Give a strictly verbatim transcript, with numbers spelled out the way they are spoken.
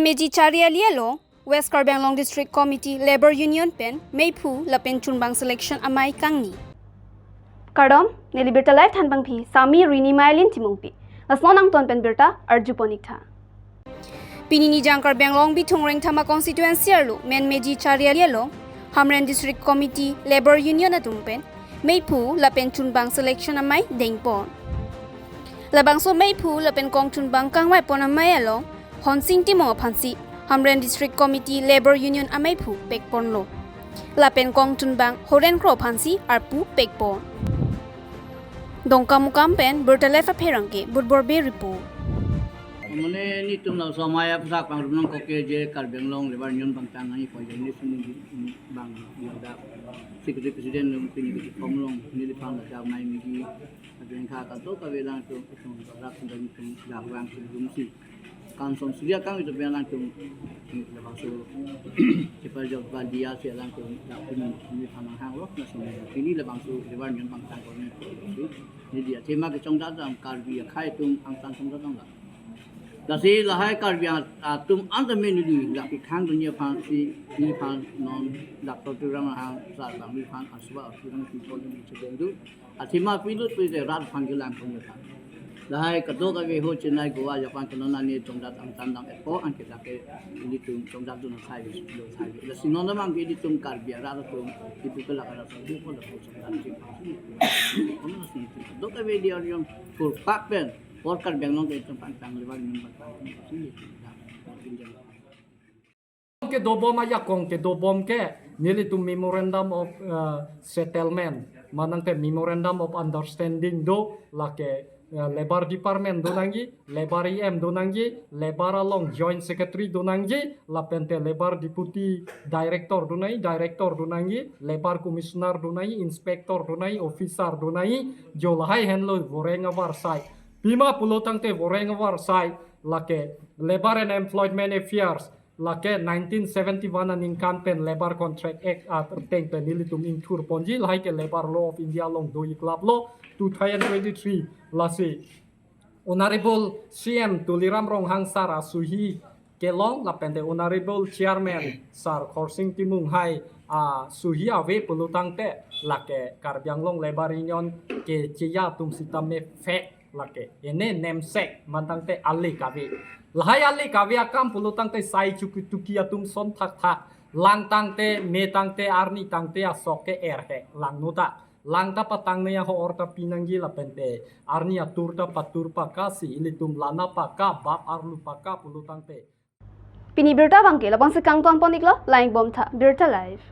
Meji Chariali along West Karbi Anglong District Committee Labour Union pen meiphu lapen chunbang selection amei kangni. Kardom, neli Birta Live thanbangpi Sami Rini Mailin Timungpi. Lasnon angton pen birta arjupon-iktha. Pini nijang Karbi Anglong Bithung Rengthama constituency arlo Menmeji Chariali along Hamren District Committee Labour Union atum pen meiphu lapen chunbang selection amei dengpon. Labangso meiphu lapen kong chunbang kangvaipon amei along Honsing Timung aphansi Hamren District Committee Labour Union ameiphu pekponlo. Lapen kong chunbang Horen Kro aphansi arpu pekpon. Dongkamukam pen Birta Live apherangke Budbor Bey report. Mane nelitum laso amei aphuthak pangrum nangkok ke je Karbi Anglong Labour Union bangtang nangji pon, je nelitum bang ladak Secretary President along pini ke form along neliphan ladak amei megi. Adeng kha kadokave alangtum itum rak sendang itum dak vang sendung si. Kan som suria kang itum pen alangtum labangso chepa jok ba dia si alangtum dak pini neliphan nanghanglo, lasi pini labangso Labour Union bangtang kone. Neli athema kechongdat dam Karbi akhei atum angtan chongdat dam la. Lasi lahai Karbi atum anta me neli lake khangdunji aphansi neliphan non Doctor Tuliram Ronghang sar bang neliphan asuba asuba neliphan pon neli chedengdu. Athema pilut pite rat aphan kelang pon neliphan. Lahai kadokave ho Chennai, Goa, Japan ke non ani chongdat angtan dam-etpo, anke lake ilitum chongdat dun akhei lo akhei. Lasi non damang ke ilitum Karbi arat atum ipu kelak arat atum ko lapu chongdat chipasi. Kono si kadokave di arion purpak pen por Karbi Anglong ke itum pantang lebar nim pantang si. Kedobom ajakong kedobom ke nelitum memorandum of, eh, settlement, manang te memorandum of understanding do, lake, eh, Labour Department do nangji, Labour E M do nangji, Labour along Joint Secretary do nangji, lapen te Labour Deputy Director do nangji, Director do nangji, Labour Commissioner do nangji, Inspector do nangji, Officer do nangji, jo lahai henlo voreng avarsai. Pima pulo tangte voreng avarsai, lake Labour and Employment Affairs, lake nineteen seventy-one aningkan pen Labour Contract Act ateng pen nelitum ingthur ponji, lahai ke Labour Law of India along do-ik laplo two thousand twenty-three. Lasi Honorable C M Tuliram Ronghang sar asuhi kelong lapen te Honorable Chairman sar Khorsing Timung hai asuhi ave pulo tangte lake Karbi Anglong Labour Union kecheja atum sitame fake lake. Ene nemsek mantang te ale kave. Lahai ale kave akam pulo tangte sai chuki tuki atum son thakthak. Lang tangte, me tangte, arni tangte asok ke erhek. Langno ta. Lang ta patang ne aho or ta pinangji lapen te arni atur ta patur paka si ilitum lana paka bap arlu paka pulo tangte. Pini birta abangke labangsi kangtonpon-iklo, lang-ik bomtha, Birta Live.